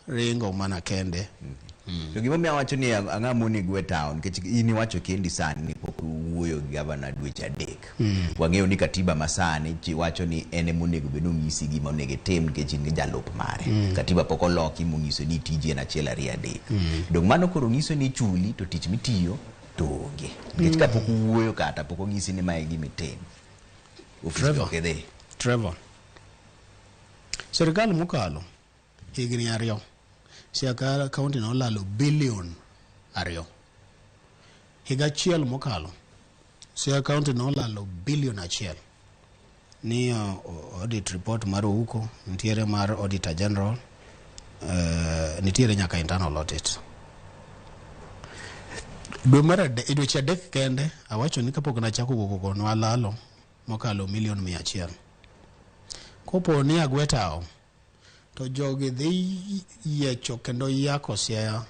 ringo mana kende. To gimomiyo awacho ni ang'a monego e town nikech in iwacho kendi sani ni pok uwuoyo gi gavana dweche 3. Wang'eyo ni katiba masani chi wacho ni en ema onego bed ni onyisi gima onego itim nikech in gi jalup mare. Katiba pok oloki monyiso ni tiji en 1 2 3. Dong' mano koro nyiso ni ichuli to tich mitiyo to onge. Nikech kapok uwuoyo kata pok onyisi ni mae e gima itim. Ofis Trevor. ok idhi. Trevor. Sirikal mokalo higni 2 Siaya County nolalo bilion 2. Higa achiel mokalo Siaya County nolalo bilion 1. Ni audit report mar Ouko, nitiere mar Auditor General, nitiere nyaka internal audit. Dwe mar adek, dweche 3 kende awacho ni kapok nachako wuok oko nwalalo mokalo milion 100. Kopo ni agwe tawo to jogi dhi yiecho kendo yako Siaya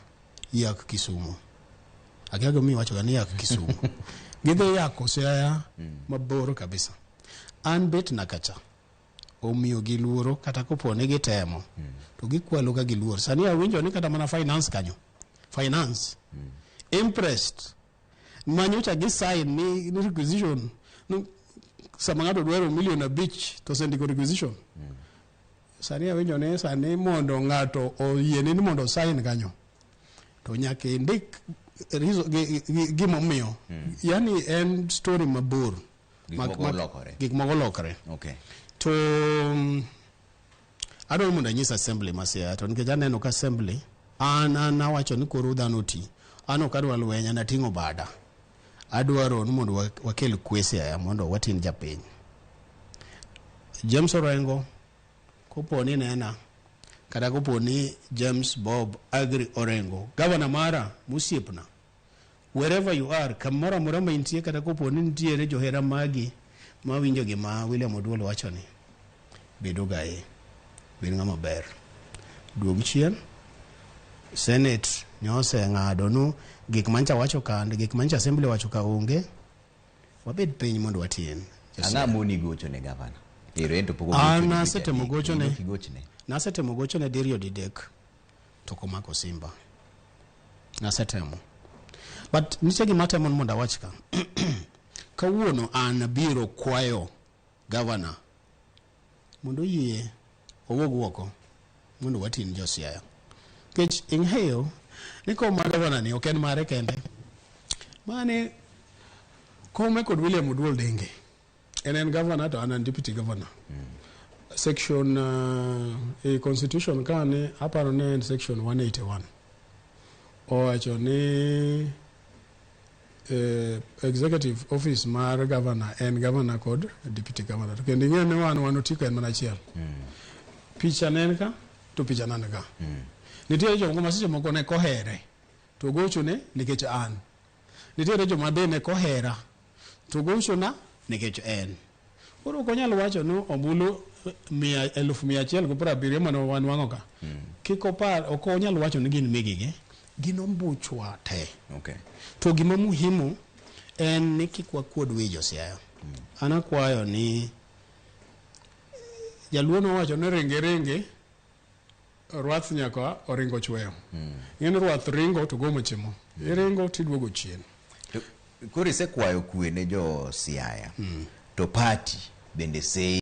yak Kisumu. Akia gimomiyo iwachoga ni yak Kisumu. Gidhi yako Siaya mabor kabisa. An bet na kacha omiyo gi luoro kata kopo ni gitemo to gikwalo ka giluor. Sani awinjo ni kata mana finance kanyo. Finance. Impressed. Manyocha gi sign ni requisition. No, sama ng'ato dwaro milion 5 to osendiko requisition. Sani awinjo ni sani mondo ng'ato oyiene ni mondo sign kanyo to nyaka indik gimomiyo. Yani en story mabor. Gik moko olokore. Gik moko olokore. Okay. To adwaro mondo anyis assembly ma Siaya to nikech aneno ka assembly an awacho ni koro dhano oti. An ok adwa lweny, an ating'o bada. Adwaro ni mondo wakel kwe Siaya mondo watin japiny. James Orengo kopo ni nena kata kopo ni James Bob Agri Orengo gavana mara mosiepna, wherever you are, kamoro amora ma intie kata kopo ni nitiere johera magi mawinjo gima William Oduol wacho ni bedo gae, bed ng'ama ber. Duog chien, Senate nyoseng'ado nu gik mancha wacho kande, gik mancha assembly wacho ka onge, wabed piny mondo watien. Ang'a moni gocho ne gavana? Ero en to pok An ogochoni nasetemo dweche adek. gochone. In ok igochne. Nasetemo gochone diriyo didek to ok omako simba. Nasetemo. But nitie gima atemo ni mondo awach ka. Kawuono an abiro kwayo gavana mondo oyie owuog oko mondo watin jo Siaya. Nikech ing'eyo ni kom mar gavana ni ok en mare kende. Mane kome kod William Oduol Denge. En governor to an deputy governor. Section e constitution ka ni aparo ni en section 181. Owacho ni executive office mar governor en governor kod deputy governor. To kendo ing'eyo ni wan otiko en mana achiel. Picha ne en ka to picha na ni ka. Nitiere jomoko ma seche moko ne kohere to gochone nikech an. Nitiere joma be ne kohera to gochona nikech en. Koro ok onyal wacho ni ombulu 170,000 mane wanwang'o ka. Kik opar, ok onyal wacho ni gin megigi. Gin ombuchwa te. Okay. To gima muhimu en ni kik wakuod wi jo Siaya. An akwayo ni Jaluo nowacho ni ringi ringi rwath nyaka oringo chweyo. Ing'e ni rwath ringo to gomo chimo. Iringo tiduogo chien. To koro isekwayo kwe ne jo Siaya. To party bende sei